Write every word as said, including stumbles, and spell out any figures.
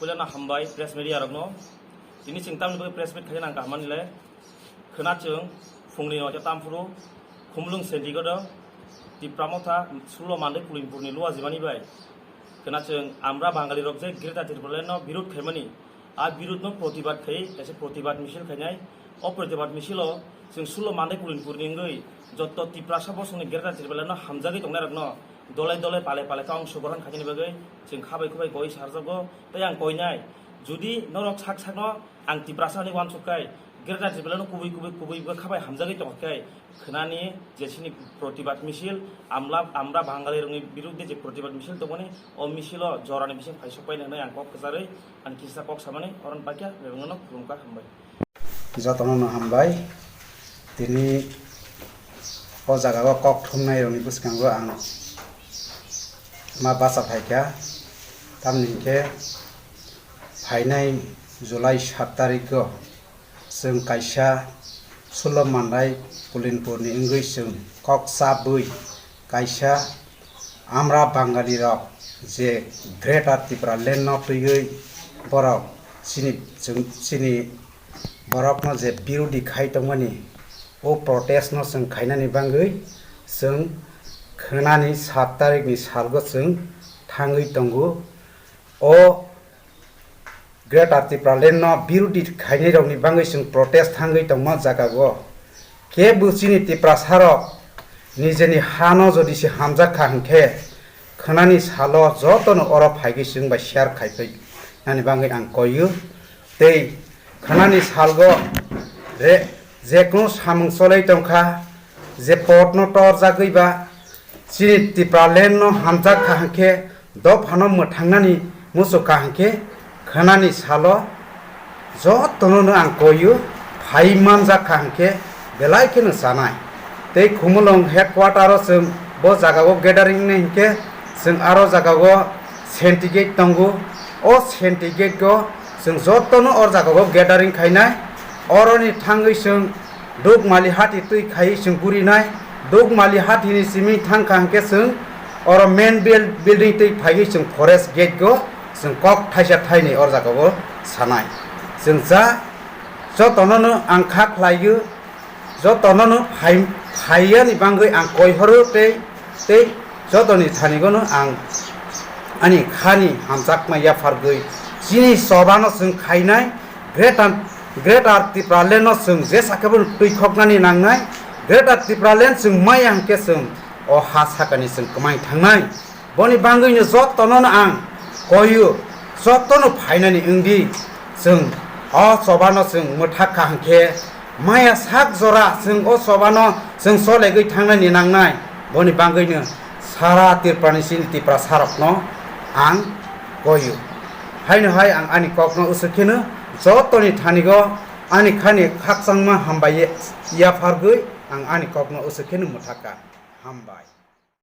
Puilano hambai press media rokno. Tini chwng tamni bagwi press meet khaina nang kaham manwi le. Khwna chwng phungni noita tamphuru Khumulwng Sendigodo Tipra Motha Sulo Mandai Pulinpurni luwa jimani bai. Khwna chwng Amra Bangali rok je Greater Tipraland no birud khaimani, a birud no protibad khai kaisa protibad misil khainai. O protibad misilo chwng Sulo Mandai Pulinpurni wngwi jotto Tiprasa bosongni Greater Tipraland no hamjagwi tongnai rokno dole dole pale pale khe ongsogrohon khainani bagwi chwng khabai khubai koi sarjago. Tei ang koinai, jodi norok sak sakno ang Tiprasa hinwi uansuk khai, Greater Tipraland no kubui kubui kubui bwkha bai hamjagwi tongkha khai, khwnani je chini protibad misil, amla, Amra Bangali rokni birudde je protibad misil tongmani, o misilo jorani bising phaisok painai hinwi ang kok kwcharwi ani kisa kok samani, oron bakya bebengno khulumkha, hambai. Jotono no hambai. Tini o jaga o kok thumnai rokni bwskango ang ma bacha phaikha. Tamni hinkhe phainai July sat tarikh o chwng kaisa Sulo Mandai Pulinpurni wngwi chwng kok chabwi kaisa Amra Bangali rok je Greater Tipraland no twiwi borok chini, chwng, chini borokno je birodi khai tongmani, o protest no chwng khainani bagwi chwng khwnani sat tarikh ni salgo chwng thangwi tongo. O Greater Tipraland no birodi khainai rokni bagwi chwng protest thangwi tongma jaga o. Kebo chini Tiprasa rok nijeni ha no jodi se hamjak kha hinkhe, khwnani salo jotono oro phaigwi chwng bai share khai phai nani bagwi ang koiyo. Tei khwnani salgo re, je kunu samung cholai tongkha, je pot no torjagwi ba, chini Tipraland no hamjak kha hinkhe, dophano mwthangnani muchuk kha hinkhe, khwnani salo jotono no ang koiyo, phai manjak kha hinkhe belai kheno chanai. Tei Khumulwng headquarter o chwng bo jaga o gathering nai hinkhe, chwng aro jaga o Senti Gate tongo. O Senti Gate o chwng jotono o jaga o gathering khainai. Oroni thangwi chwng Dukmali hati twi khaiwi chwng gurinai. Dukmali hati ni simi thangkha hinkhe chwng oro main buil-, building twi phaiwi chwng forest gate go chwng kok thaisa thaini o jaga o sanai. Chwng ja jotono no ang kha khlaiyo, jotono no phai-, phaiyani bagwi ang koi horo tei tei jotoni thani gono ang ani khani hamjakma yaphargwi chini choba no chwng khainai, Greater, Greater Tipraland no chwng je sakhe bono twi khoknani nangnai, Greater Tipraland chwng maya hinkhe chwng o ha sakani chwng kwmai thangnai. Boni bagwi no jotono no ang koiyo, jotono phainani wngdi, chwng o choba no chwng mwthak kha hinkhe, maya sak jora chwng o choba no chwng solegwi thangnani nangnai. Boni bagwi no sara Tripura ni chini Tiprasa rok no ang koiyo. Haino hai ang ani kok no usuk kheno jotoni thani go ani khani khakchangma hambai yaphargwi ang ani kok no usuk kheno mwthak kha. Hambai.